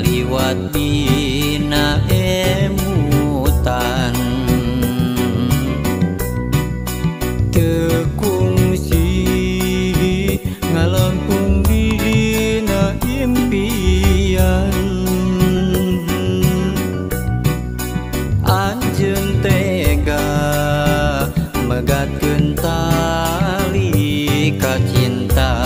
Kaliwat dina emutan teu kungsi ngalangkung dina impian. Anjeun tega megatkeun tali kacinta,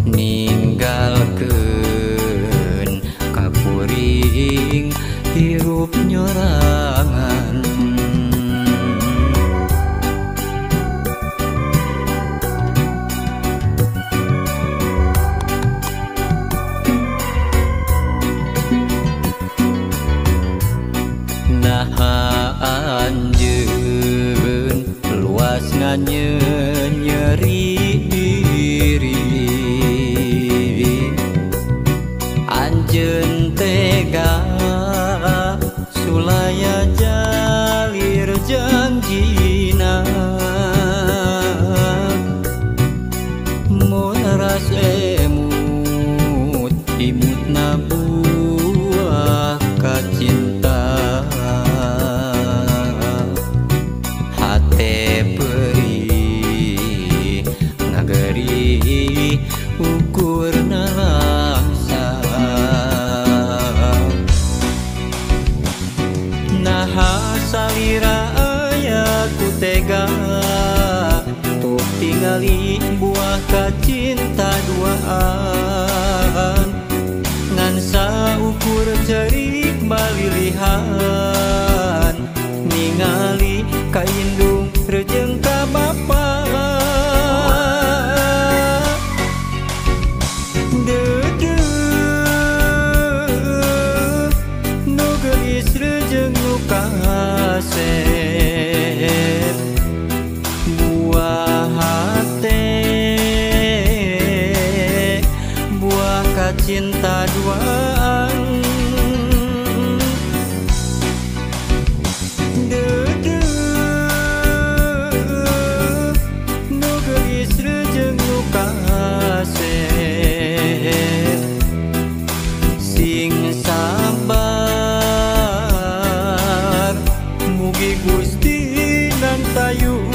ninggalkeun ka kuring hirup nyorangan. Naha anjeun luas nganyeri diri, anjeun tega sulaya jalir janjina. Mun ras emut imutna buah kacinta, hate perih ngagerih ukur nalangsa. Naha salira aya ku tega tuk tingali buah kacinta duaan, ngan saukur cerik balilihan ningali ka indung rejeng ka bapa. Deudeuh nu geulis rejeng nu kasep, buah hate buah kacinta duaan. Deudeuh nu geulis rejeng nu kasep, sing sabar mugi Gusti nantayungan.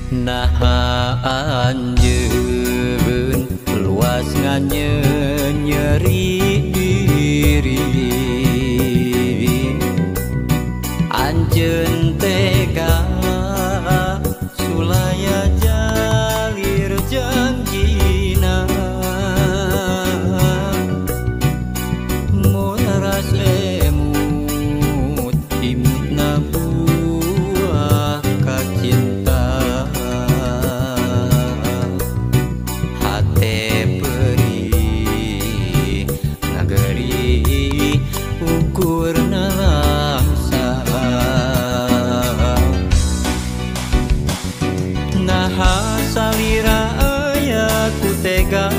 Naha anjeun luas nganyeri diri, anjeun tega sulaya jalir janjina. Mun ras emut imutna buah kacinta, hate perih ngagerih ukur nalangsa. Naha salira aya ku tega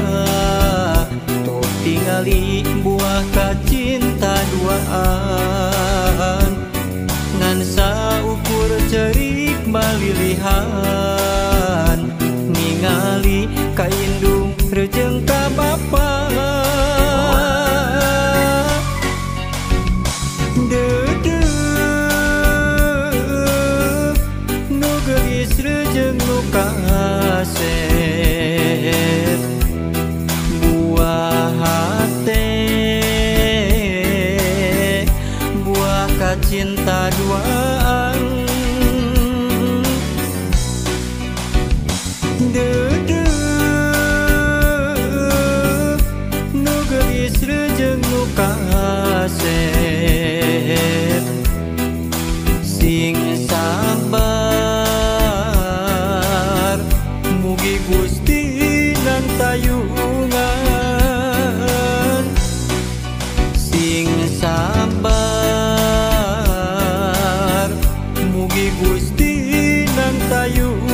tuk tingali buah kacinta duaan, ngan saukur cerik balilihan ningali ka indung rejeng ka bapa. Deudeuh Cinta duaan Dede nu geulis rejeung nu kasep sing sabar mugi Gusti nantayungan sing sabar mugi Gusti nantayungan.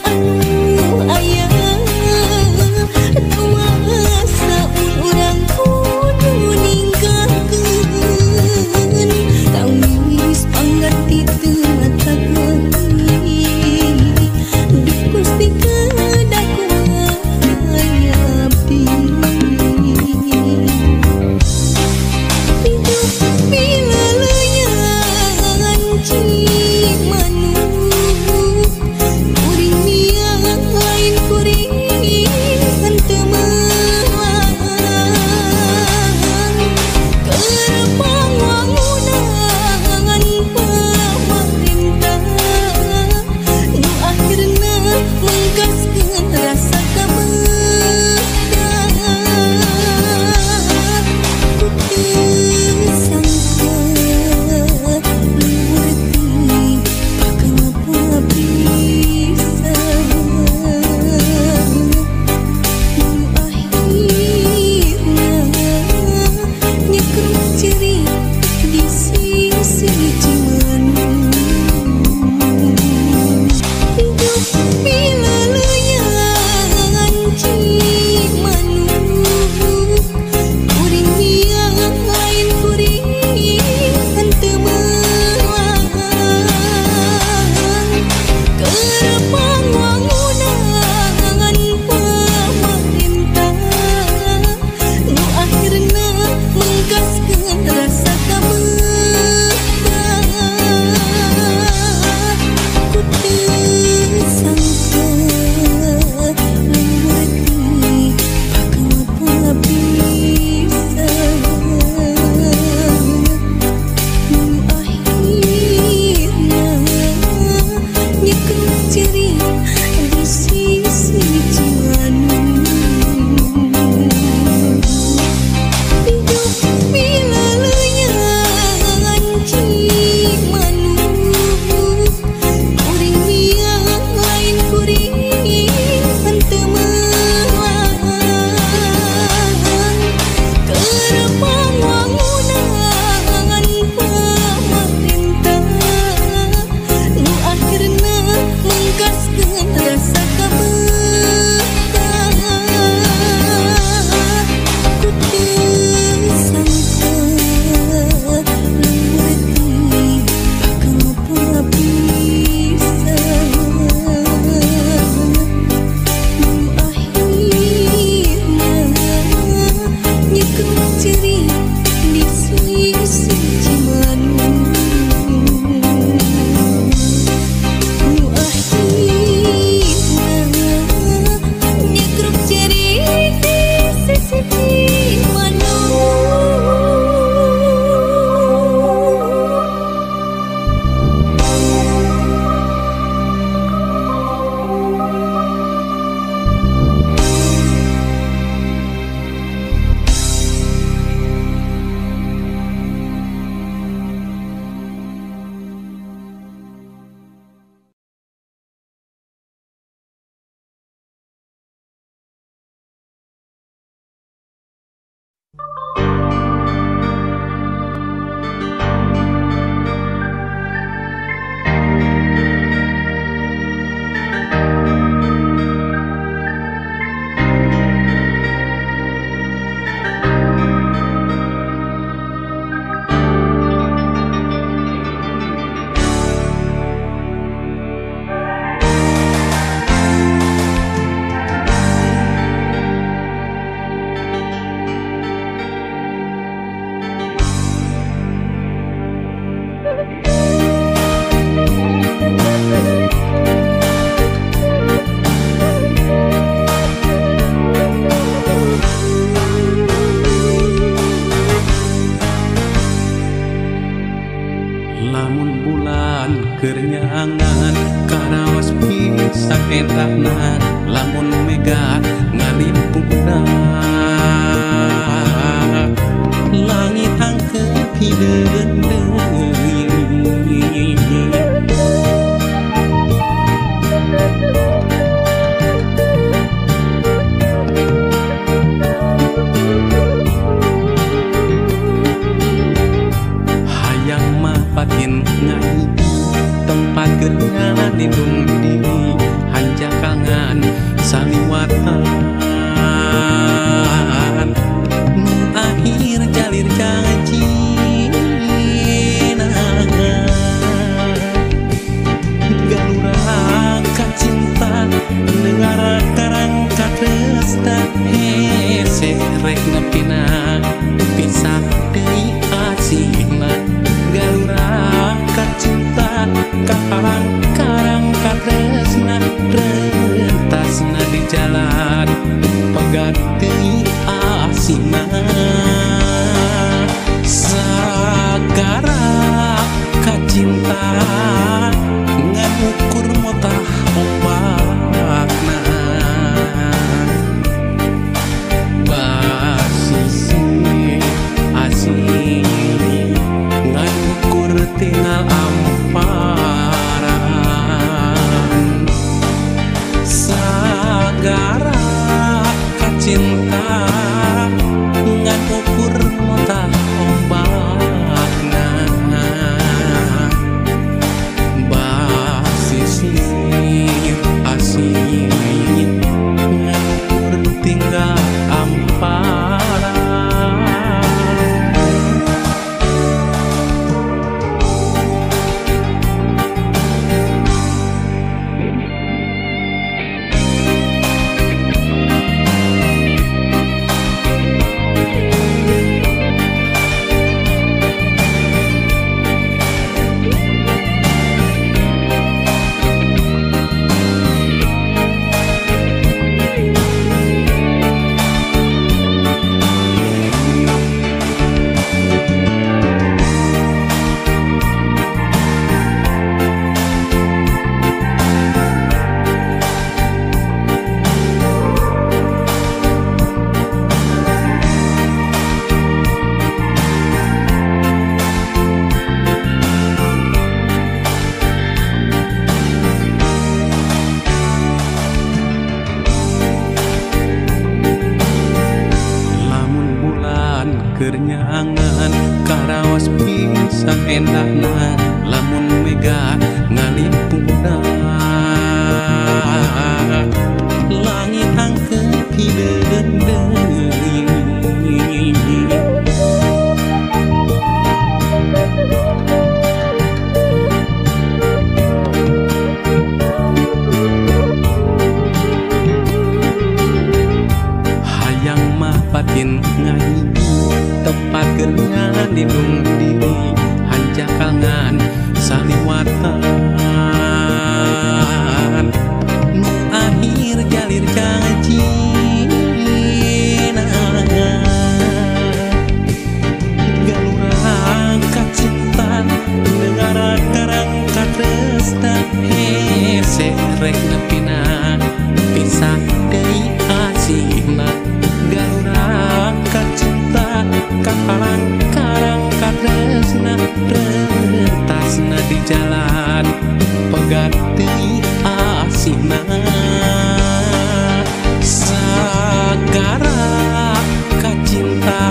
Anu aya teu masa endahna lamun mega ngalimpungna langit angkep hideung deui. Hayang mah batin ngaji tempat keur ngalindung diri hanjakangan saliwatan nu akhir jalir janjina galura kacinta negara karang katresna hese rek nepina pisah deui asihna galura kacinta kaharang karang katresna rentasna di jalan pegat deui asihna sagara kacinta ngan ukur motah ombakna basisi asih ngan ukur tinggal amparan sagara kacinta ngan ukur motah ombakna basisi asih ngan ukur tinggal amparan. Nyangan karaos pisan endahna lamun mega ngalimpungna langit angkep hideung deui. Hayang mah batin ngaji tempat keur ngalindung diri hanjakangan saliwatan nu akhir jalir janjina galura kacinta negara karang katresna hese rek nepina pisah deui asihna galura kacinta kaharang karang katresna rentasna di jalan pegat deui asihna sagara kacinta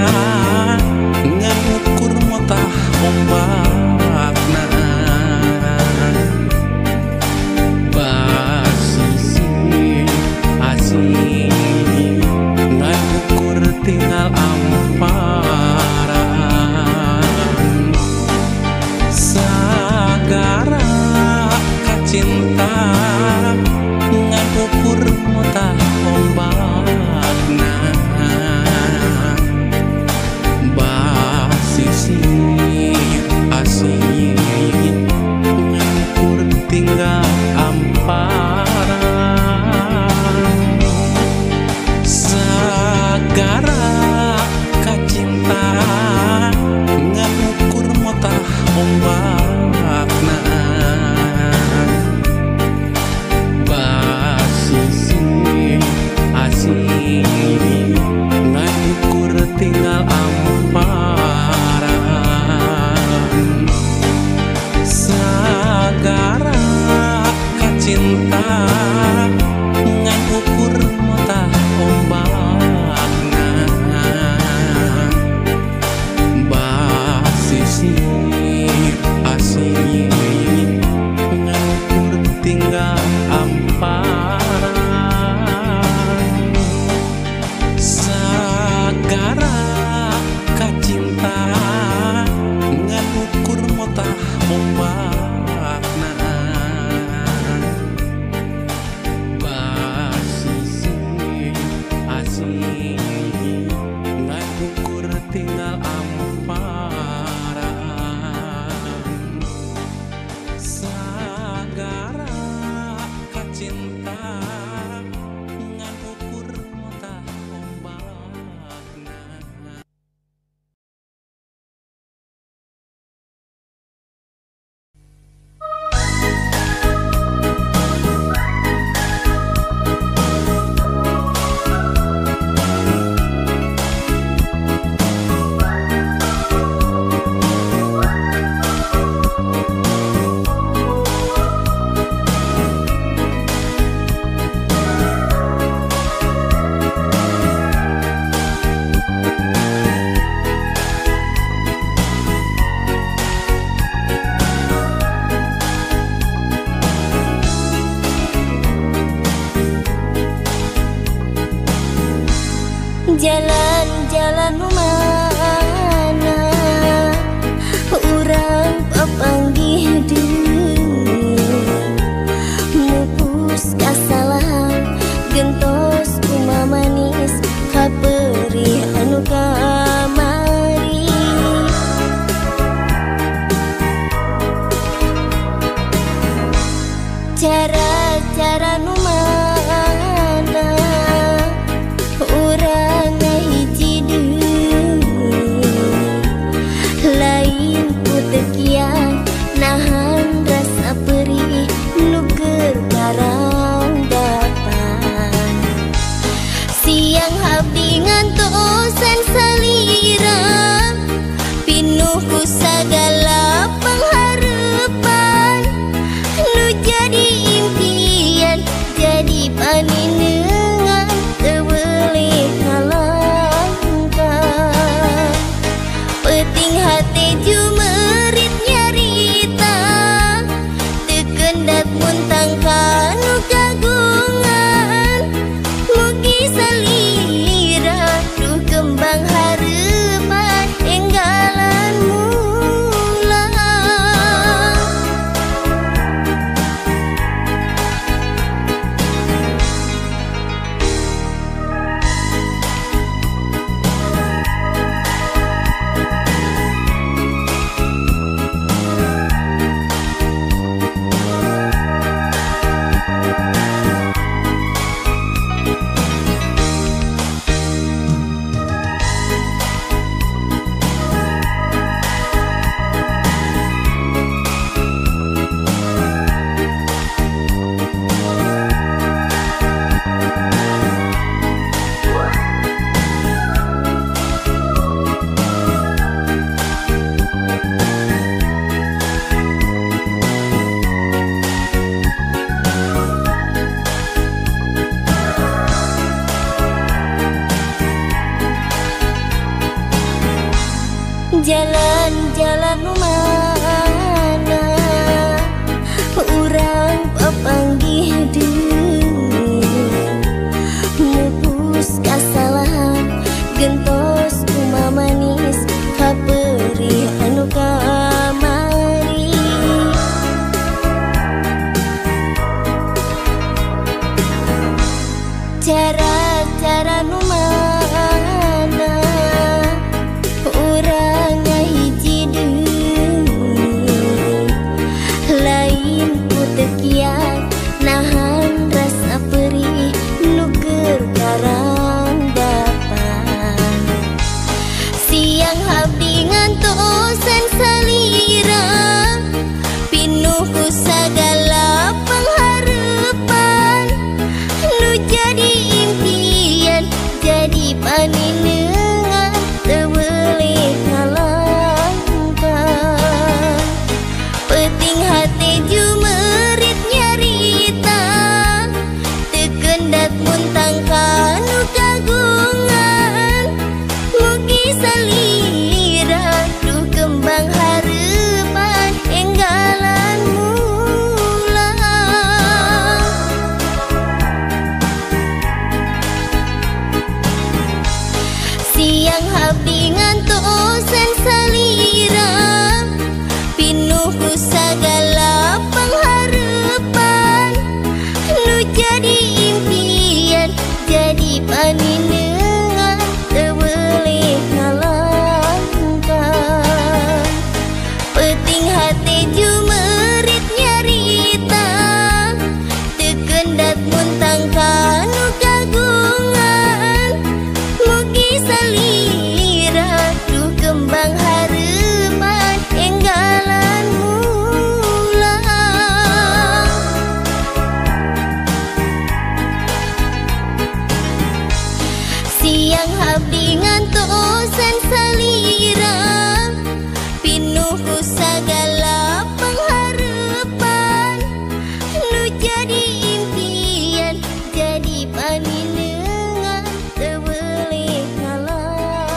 ngan ukur motah ombakna basisi asih ngan ukur tinggal amparan sagara kacinta ngan ukur motah ombakna basisi asih ngan ukur tinggal amparan sagara kacinta ngan ukur motah ombakna. Jalan-jalan mana urang papanggih deui, mupus kasalahan gentos kumamanis kaperih anu kamari. Cara-cara nu mana urang ngahiji deui, lain ku teu kiat nahan rasa perih nu keur karangdapan. Siang abdi ngantosan salira, pinuh ku sagala pangharepan, nu jadi impian jadi paninengan teu beulih ngalangkah. Peuting hate jumerit nyarita, teu kendat muntang kanu kagungan, mugi salira duh kembang hareupan enggalan mula. Jalan-jalan mana urang papanggih deui, mupus kasalahan gentos kumamanis kaperih anu kamari. Cara-cara nu mana urang ngahiji deui, lain ku teu kiat nahan rasa perih nu keur karangdapan. Siang abdi ngantosan salira, pinuh ku sagala pangharepan, nu jadi impian jadi paninengan teu beulih ngalangkah. Peuting hate jumerit nyarita, teu kendat muntang kanu kagungan, mugi salira duh kembang hareupan enggalan mula. Siang abdi ngantosan salira, pinuh ku sagala pangharepan, nu jadi impian jadi paninengan teu beulih ngalangkah. Peuting hate jumerit nyarita, teu kendat muntang kanu kagungan, mugi salira duh kembang hareupan enggalan mula. Siang abdi ngantosan salira, pinuh ku sagala pangharepan, nu jadi impian jadi paninengan teu beulih ngalangkah.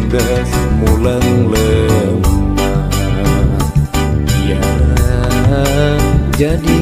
geus mulang lemah. Ya jadi